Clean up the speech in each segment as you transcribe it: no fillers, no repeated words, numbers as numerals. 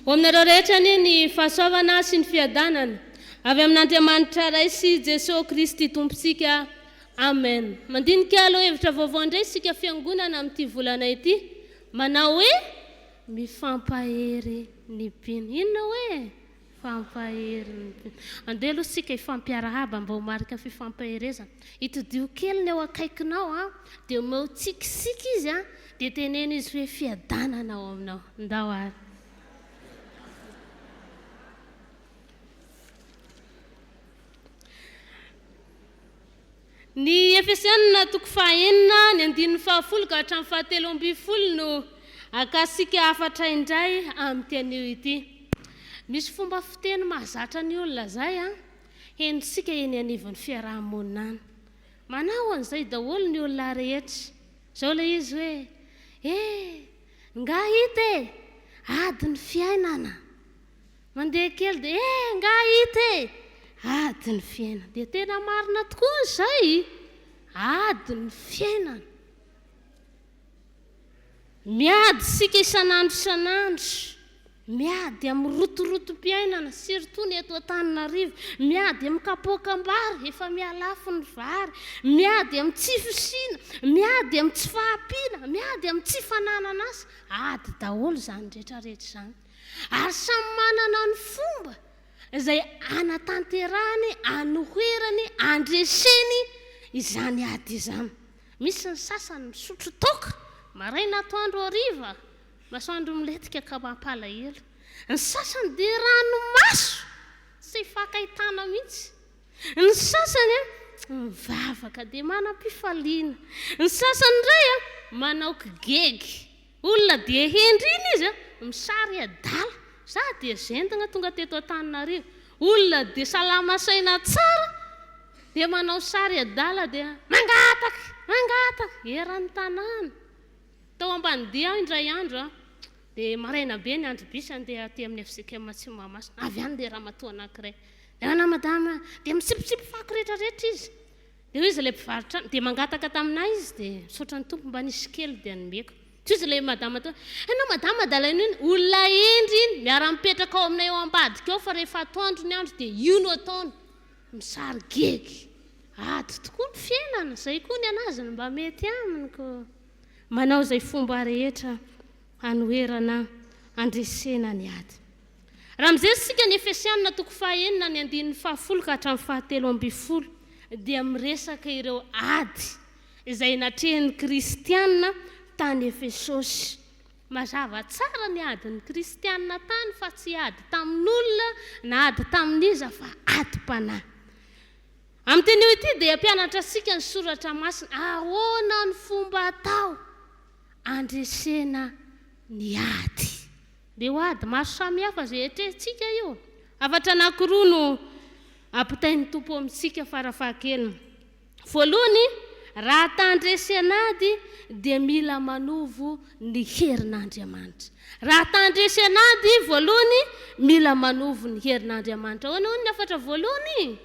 Ho aminareo rehetra anie ny fahasoavana sy ny fiadanana avy amin'Andriamanitra Ray sy Jesoa Kristy Tompontsika. Amen. Mandinika lohahevitra vaovao indray isika fiangonana amin'ity volana ity. Manao hoe mifampahery ny mpino. Inona hoe Fampahery ny mpino. Andeha aloha isika hifampiarahaba mba ho marika ny fifampaherezana. Itodiho kely ny eo akaikinao an, dia omeo tsikitsiky izy an, dia teneno izy hoe fiadanana ao aminao. Ndao ary. Ny Efesianina toko fahaenina, ny andininy fahafolo ka hatramin'ny fahatelo ambinifolo no akasika hafatra indray amin'ity anio ity. Misy fomba fiteny mahazatra ny olona izay an, henontsika eny anivon'ny fiaraha-monina any. Manao an'izay daholo ny olona rehetra. Izao ilay izy hoe, Eh, nga hita e! Ady ny fiainana. Mandeha kely dia eh nga hita e! Ady ny fiainana. Dia tena marina tokoa izay! Ady ny fiainana. Miady isika isan'andro isan'andro. Miady amin'ny rotorotom-piainana, surtout ny eto Antananarivo. Miady amin'ny kapoakam-bary, efa mihalafo ny vary. Miady amin'ny tsy fisiana, miady amin'ny tsy fahampiana, miady amin'ny tsy fananana asa. Ady daholo izany rehetra rehetra izany. Ary samy manana ny fomba izay anatanterahany, anoherany, andreseny izany ady izany. Misy ny sasany misotro toaka, maraina, atoandro, hariva, masoandro milentika ka mampalahelo. Ny sasany dia ranomaso tsy ifankahitana mihitsy. Ny sasany mivavaka dia manam-pifaliana. Ny sasany indray manao kigegy. Olona dia hendry iny izy a, misary adala, za dia zendagna tonga teto Antananarivo, olona dia salama saina tsara dia manao sary adala dia mangataky, mangataky eran'ny tanàna. Tao Ambanidia aho indray andro a, dia maraina be niandry bus handeha aty amin'ny FCKM Atsimo Mahamasina, avy any dia ramatoa anankiray, dia nanao madama, dia mitsipotsipo fako retraretra izy. Dia hoy izy ilay mpivarotra aminy, dia mangataka taminay izy, dia misaotra ny Tompo mba nisy kely dia nomeko. Tsy hoy izy ilay madama teo, ianao madama adalaina iny, olona hendry iny, miara-mipetraka ao aminay ao ambadika ao fa rehefa atoandro ny andro dia io no ataony, misary gegy. Ady tokoa ny fiainana, izay koa ny an'azy no mba mety aminy ko. Manao izay fomba rehetra hanoherana, handresena ny ady. Raha mijery isika ny Efesianina toko fahaenina ny andininy fahafolo ka hatramin'ny fahatelo ambinifolo dia miresaka ireo ady izay natrehin'ny kristiana tany Efesosy. Mazava tsara ny adin'ny kristiana tany fa tsy ady tamin'olona na ady tamin'iza fa adim-panahy. Amin'ity anio ity dia hampianatra antsika ny soratra masina ahoana ny fomba atao handresena ny ady. Ireo ady maro samihafa izay atrehintsika io. Hafatra anankiroa no ampitain'ny Tompo amintsika farafahakeliny. Voalohany, raha ta handresy an'ady dia mila manovo ny herin'Andriamanitra. Raha ta handresy an'ady, voalohany, mila manovo ny herin'Andriamanitra. Ahoana hono ny hafatra voalohany?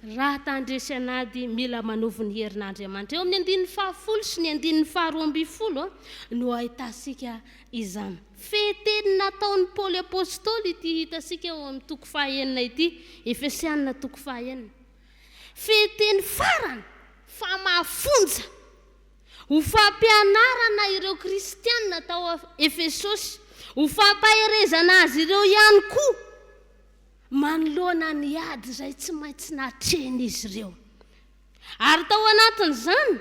Raha ta handresy an'ady, mila manovo ny herin'Andriamanitra. Eo amin'ny andininy fahafolo sy ny andininy faharoa ambinifolo no ahitantsika izany. Fehin-teny nataon'i Paoly Apostoly ity hitantsika eo amin'ny toko fahaenina ity, Efesianina toko fahaenina. Fehin-teny farany fa mafonja ho fampianarana ireo Kristianina tao Efesosy, ho fampaherezana azy ireo ihany koa. manoloana ny ady izay tsy maintsy natrehin'izy ireo. Ary tao anatin'izany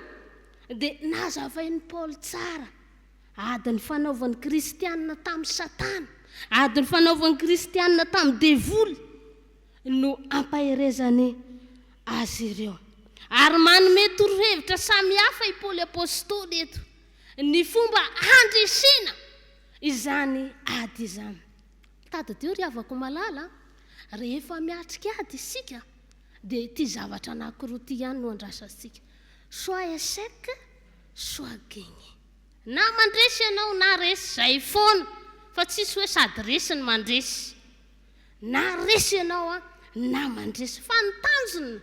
dia nazavain'i Paoly tsara ady nifanaovan'ny kristiana tamin'i Satana, ady nifanaovan'ny kristiana tamin'ny devoly no ampaherezany azy ireo. Ary manome torohevitra samihafa i Paoly apostoly eto ny fomba handresena izany ady izany. Tadidio ry havako malala a, rehefa miatrika ady isika dia ity zavatra anankiroa ity ihany no andrasantsika, soit échec, soit gagner. Na mandresy ianao na resy, izay foana, fa tsisy hoe sady resy no mandresy. Na resy ianao a, na mandresy. Fa ny tanjona,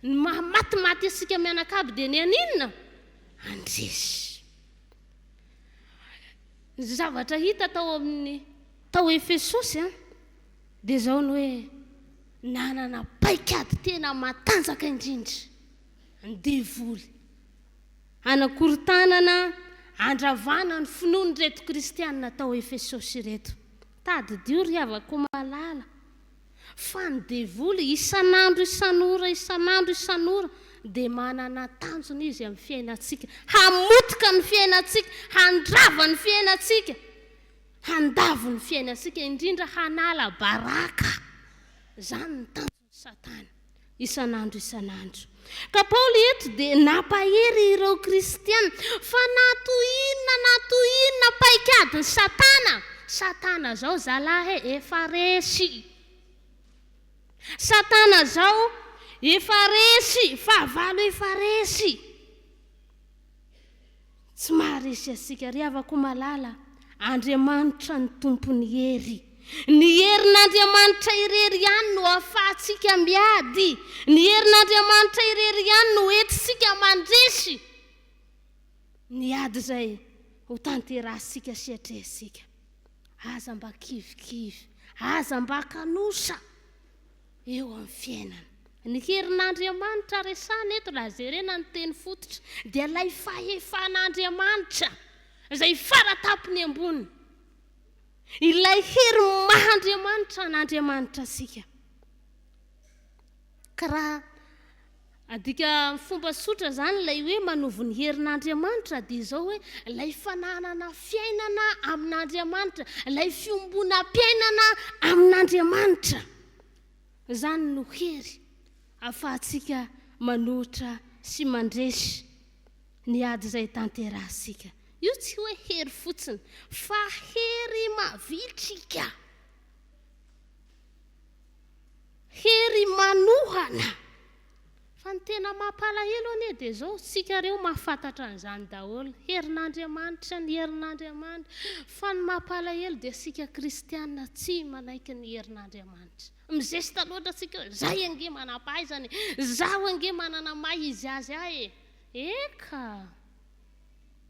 ny maha matimaty antsika mianakavy dia ny haninona? Handresy. Ny zavatra hita tao amin'ny tao Efesosy an, dia izao ny hoe nanana paikady tena matanjaka indrindra ny devoly hanakorontanana, handravana ny finoan'ireto kristiana tao Efesosy ireto. Tadidio ry havako malala fa ny devoly isan'andro isan'ora isan'andro isan'ora dia manana tanjona izy amin'ny fiainantsika, hamotika ny fiainantsika, handrava ny fiainantsika, handavo ny fiainantsika, indrindra hanala baraka. Izany ny tanjon'i Satana isan'andro isan'andro. Ka Paoly eto dia nampahery ireo kristiana fa na toy inona na toy inona paikadin'i Satana, Satana zao zalahy e, efa resy. Satana zao efa resy, fahavalo efa resy. Tsy maharesy antsika. Ry havako malala, Andriamanitra no Tompon'ny hery. Ny herin'Andriamanitra irery ihany no ahafahantsika miady. Ny herin'Andriamanitra irery ihany no entintsika mandresy ny ady izay ho tanterahintsika sy atrehintsika. Aza mba kivikivy, aza mba kanosa. eo amin'ny fiainana. Ny herin'Andriamanitra resahina eto raha jerena ny teny fototra dia ilay fahefan'Andriamanitra izay faratampony ambony. Ilay hery maha Andriamanitra an'Andriamanitra antsika. Ka raha adika amin'ny fomba tsotra izany ilay hoe manovo ny herin'Andriamanitra dia izao hoe ilay fananana fiainana amin'Andriamanitra, ilay fiombonam-piainana amin'Andriamanitra. Izany no hery ahafahantsika manohitra sy mandresy ny ady izay tanterahintsika. Io tsy hoe hery fotsiny fa hery mavitrika, hery manohana. Fa ny tena mampalahelo anie dia izao, tsika ireo mahafantatra an'izany daholo, herin'Andriamanitra ny herin'Andriamanitra, fa ny mampalahelo dia isika kristiana tsy manaiky ny herin'Andriamanitra. Mizesta loatra tsika hoe zay ange manam-pahaizana e, zaho ange manana maha izy azy ahy e. Eka!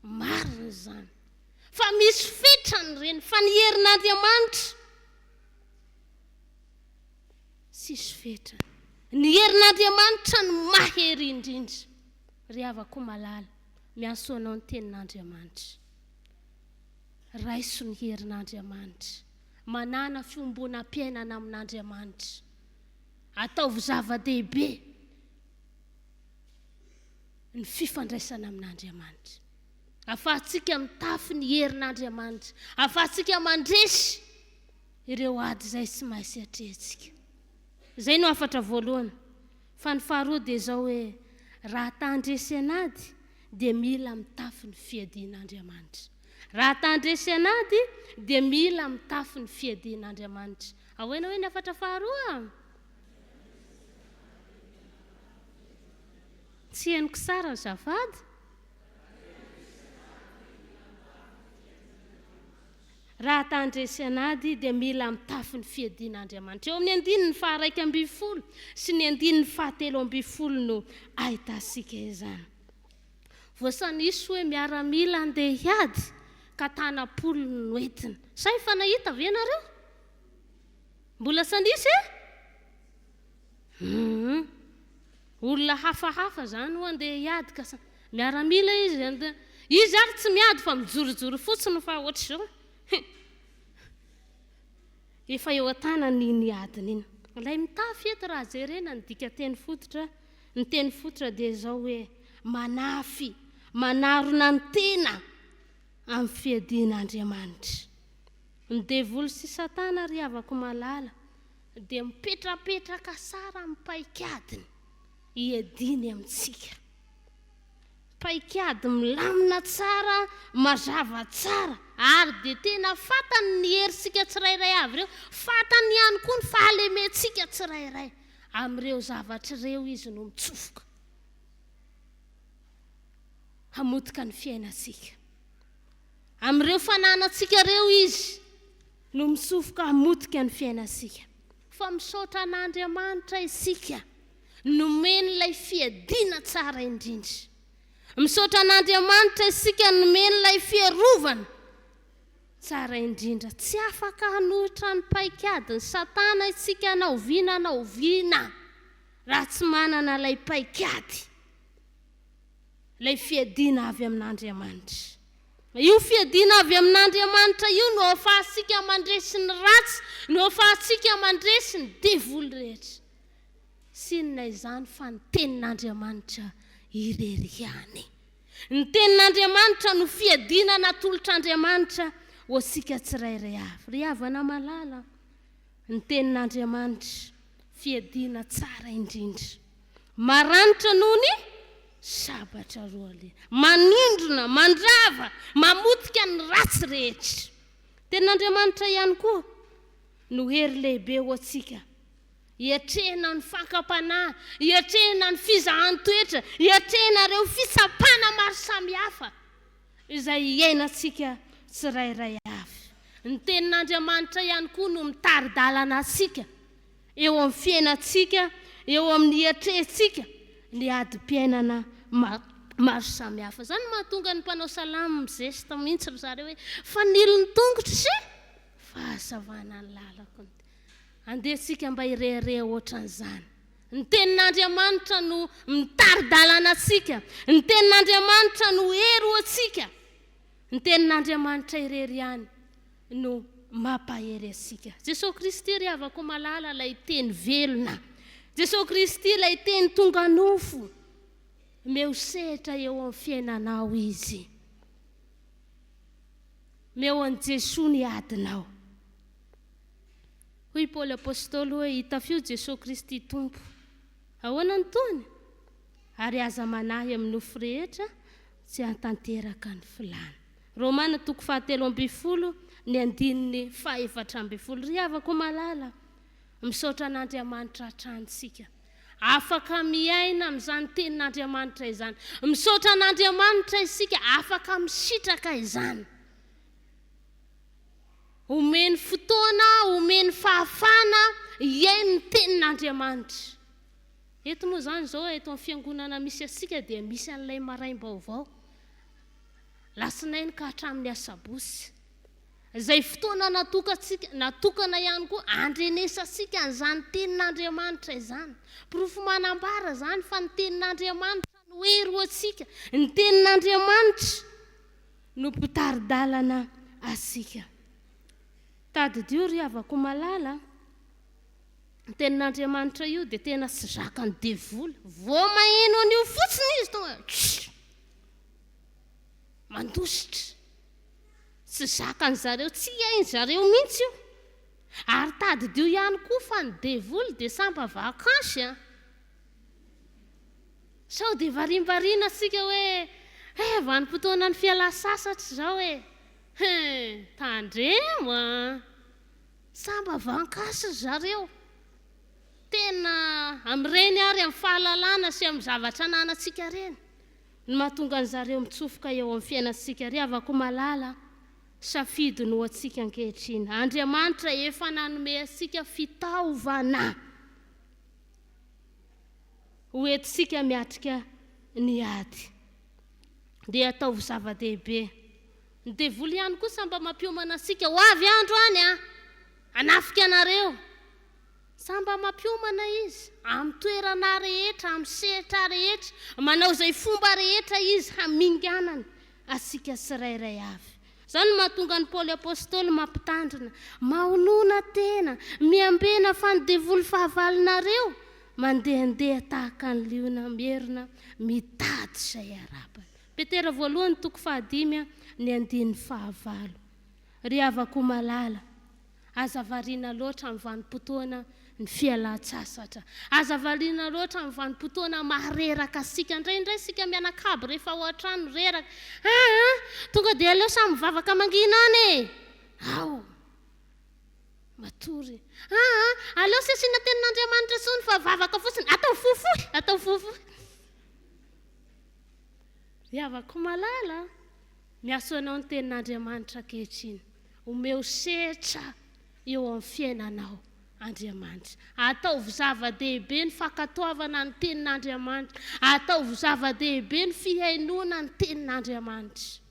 Marina izany. Fa misy fetrany ireny, fa ny herin'Andriamanitra Tsisy fetrany. Ny herin'Andriamanitra no mahery indrindra. Ry havako malala, miantso anao ny tenin'Andriamanitra. Raiso ny herin'Andriamanitra. Manàna fiombonam-piainana amin'Andriamanitra. Ataovy zava-dehibe ny fifandraisana amin'Andriamanitra. Ahafahantsika mitafy ny herin'Andriamanitra. Ahafahantsika mandresy. ireo ady izay tsy maintsy atrehintsika. Izay no hafatra voalohany. Fa ny faharoa dia izao hoe, raha ta handresy an'ady dia mila mitafy ny fiadian'Andriamanitra. Raha ta handresy an'ady dia mila mitafy ny fiadian'Andriamanitra. Ahoana hoe ny hafatra faharoa? Tsy henoko tsara azafady. Raha ta handresy an'ady dia mila mitafy ny fiadian'Andriamanitra. Eo amin'ny andininy faha-11 sy ny andininy faha-13 no ahitantsika izany. Voasanisy hoe miaramila andeha hiady ka tanam-polony no entiny. Sa efa nahita ve nareo? Mbola sa nisy e? Hum. Olona hafahafa zany ho'a andeha hiady ka sa miaramila izy andeha izy ary tsy miady fa mijorojoro fotsiny fa ohatr'izao he. Efa eo an-tanany iny adiny iny. Ilay mitafy eto raha jerena ny dikanteny fototra, ny teny fototra dia izao hoe manafy, manarona ny tena amin'ny fiadian'Andriamanitra. Ny devoly sy satana ry havako malala dia mipetrapetraka tsara amin'ny paikadiny hiadiany amintsika. Paikady milamina tsara, mazava tsara ary dia tena fantany ny herintsika tsirairay avy ireo, fantany ihany koa ny fahalementsika tsirairay. Amin'ireo zavatra ireo izy no mitsofoka hamotika ny fiainantsika. Amin'ireo fananantsika ireo izy no mitsofoka hamotika ny fiainantsika. Fa misaotra an'Andriamanitra isika nomeny ilay fiadiana tsara indrindra. Misaotra an'Andriamanitra isika nomeny ilay fiarovana. Tsara indrindra. Tsy afaka hanohitra ny paikadin'i Satana isika na oviana na oviana raha tsy manana ilay paikady, ilay fiadiana avy amin'Andriamanitra. Io fiadiana avy amin'Andriamanitra io no ahafahantsika mandresy ny ratsy, no ahafahantsika mandresy ny devoly rehetra. Tsy inona izany fa ny Tenin'Andriamanitra irery ihany. Ny Tenin'Andriamanitra no fiadiana natolotr'Andriamanitra ho antsika tsirairay avy. Ry havana malala, ny Tenin'Andriamanitra, fiadiana tsara indrindra. Maranitra noho ny sabatra roa lenta. Manindrona, mandrava, mamotika ny ratsy rehetra. Tenin'Andriamanitra ihany koa no hery lehibe ho antsika. Hiatrehina ny fakam-panahy, hiatrehina ny fizahan-toetra, hiatrehina ireo fitsapana maro samihafa izay iainantsika tsirairay avy. Ny Tenin'Andriamanitra ihany koa no mitari-dalana antsika eo amin'ny fiainantsika, eo amin'ny hiatrehantsika ny adim-piainana maro samihafa. Izany no mahatonga ny mpanao salamo mizesta mihitsy ry zareo hoe, Fanilo ny tongotro sy fahazavana ny lalako. Andeha isika mba hirehareha hoatran'izany. Ny Tenin'Andriamanitra no mitari-dalana antsika. Ny Tenin'Andriamanitra no hery ho antsika. Ny Tenin'Andriamanitra irery ihany no mampahery antsika. Jesoa Kristy ry havako malala ilay Teny velona. Jesoa Kristy ilay Teny tonga nofo. Omeo sehatra eo amin'ny fiainanao Izy. Omeo an'i Jesoa ny adinao. Hoy i Paoly Apostoly hoe, Itafio Jesoa Kristy Tompo. Ahoana ny tohiny? Ary aza manahy amin'ny nofo rehetra tsy hahatanteraka ny filàna. Romana toko fahatelo ambin'ny folo ny andininy faha-efatra ambin'ny folo. Ry havako malala, misaotra an'Andriamanitra hatrany isika. Afaka miaina amin'izany tenin'Andriamanitra izany. Misaotra an'Andriamanitra isika, afaka misitraka izany. Omeny fotoana, omeny fahafahana hihaino ny tenin'Andriamanitra. Eto moa izany izao, eto amin'ny fiangonana misy antsika dia misy an'ilay maraim-baovao, alatsinainy ka hatramin'ny asabotsy. Izay fotoana natokantsika, natokana ihany koa handrenesantsika an'izany tenin'Andriamanitra izany. Porofo manambara izany fa ny tenin'Andriamanitra no hery ho antsika. Ny tenin'Andriamanitra no mpitari-dalana antsika. Tadidio ry havako malala a, ny tenin'Andriamanitra io dia tena tsy zakan'ny devoly. Vao maheno an'io fotsiny izy tonga tch! Mandositra. Tsy zakan'ny zareo, tsy hainy zareo mihitsy io. Ary tadidio ihany koa fa ny devoly dia samba vakansy a. Sao dia varimbariana isika hoe eh vanim-potoanan'ny fialan-sasatra izao e! He! Tandremo an! Samba vankasy ry zareo. Tena amin'ireny ary amin'ny fahalalana sy amin'ny zavatra ananantsika ireny no mahatonga an'zareo mitsofoka eo amin'ny fiainantsika. Ry havako malala, safidy no ho antsika ankehitriny. Andriamanitra efa nanome antsika fitaovana. Ho entintsika miatrika ny ady. Dia ataovy zava-dehibe. Ny devoly ihany kosa mba mampiomana antsika, ho avy andro any an! Hanafika anareo. Sa mba mampiomana izy, amin'ny toerana rehetra, amin'ny sehatra rehetra, manao izay fomba rehetra izy haminganany antsika tsirairay avy. Izany no mahatonga an'i Paoly Apostoly mampitandrina, Mahonona tena, miambena fa ny devoly fahavalonareo mandehandeha tahaka ny liona mierona mitady izay harapany. Petera voalohany toko fahadimy ny andininy fahavalo. Ry havako malala, Aza variana loatra amin'ny vanim-potoana ny fialan-tsasatra. Aza variana loatra amin'ny vanim-potoana mahareraka antsika. Indraindray isika mianakavy rehefa ao an-trano reraka. Aa! Tonga dia aleo samy mivavaka mangina any e! Ao! Matory. Aa! Aleo tsy asiana tenin'Andriamanitra intsony fa vavaka fotsiny. Atao fohifohy! Atao fohifohy. Ry havako malala a! Miaso anao ny tenin'Andriamanitra ankehitriny. Omeo sehatra eo amin'ny fiainanao Andriamanitra. Ataovy zava-dehibe ny fankatoavana ny Tenin'Andriamanitra. Ataovy zava-dehibe ny fihainoana ny Tenin'Andriamanitra.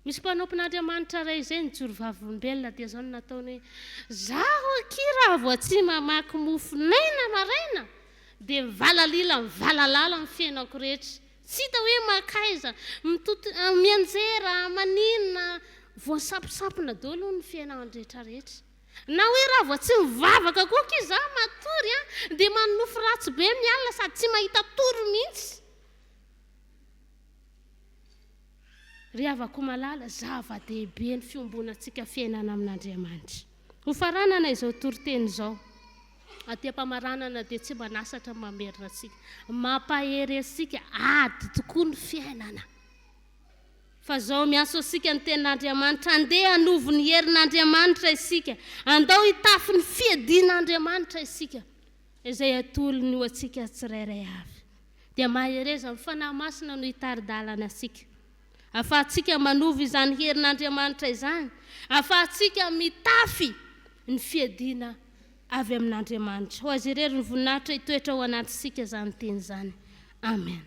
Misy mpanompon'Andriamanitra iray izay nijoro vavolombelona dia izao no nataony hoe, Zaho akia raha vao tsy mamaky mofon'aina maraina dia mivalalila mivalalala ny fiainako rehetra. Tsy hita hoe mankaiza, mitoto, mianjera, maninona, voasamposampona daholo hono ny fiainana rehetra rehetra. Na hoe raha vao tsy mivavaka koa akia izaho matory an, dia manonofy ratsy be mialina sady tsy mahita tory mihitsy. Ry havako malala, zava-dehibe ny fiombonantsika fiainana amin'Andriamanitra. Hofaranana izao toriteny izao. Aty am-pamaranana dia tsy manasatra ny mamerina antsika. Mampahery antsika, ady tokoa ny fiainana. Fa izao miantso antsika ny Tenin'Andriamanitra, andeha hanovo ny herin'Andriamanitra isika, andao hitafy ny fiadian'Andriamanitra isika, izay atolony ho antsika tsirairay avy. Dia mahereza, ny Fanahy Masina no hitari-dalana antsika. Ahafahantsika manovo izany herin'Andriamanitra izany, ahafahantsika mitafy ny fiadiana avy amin'Andriamanitra. Ho Azy irery ny voninahitra hitoetra ao anatintsika izany teny izany. Amen.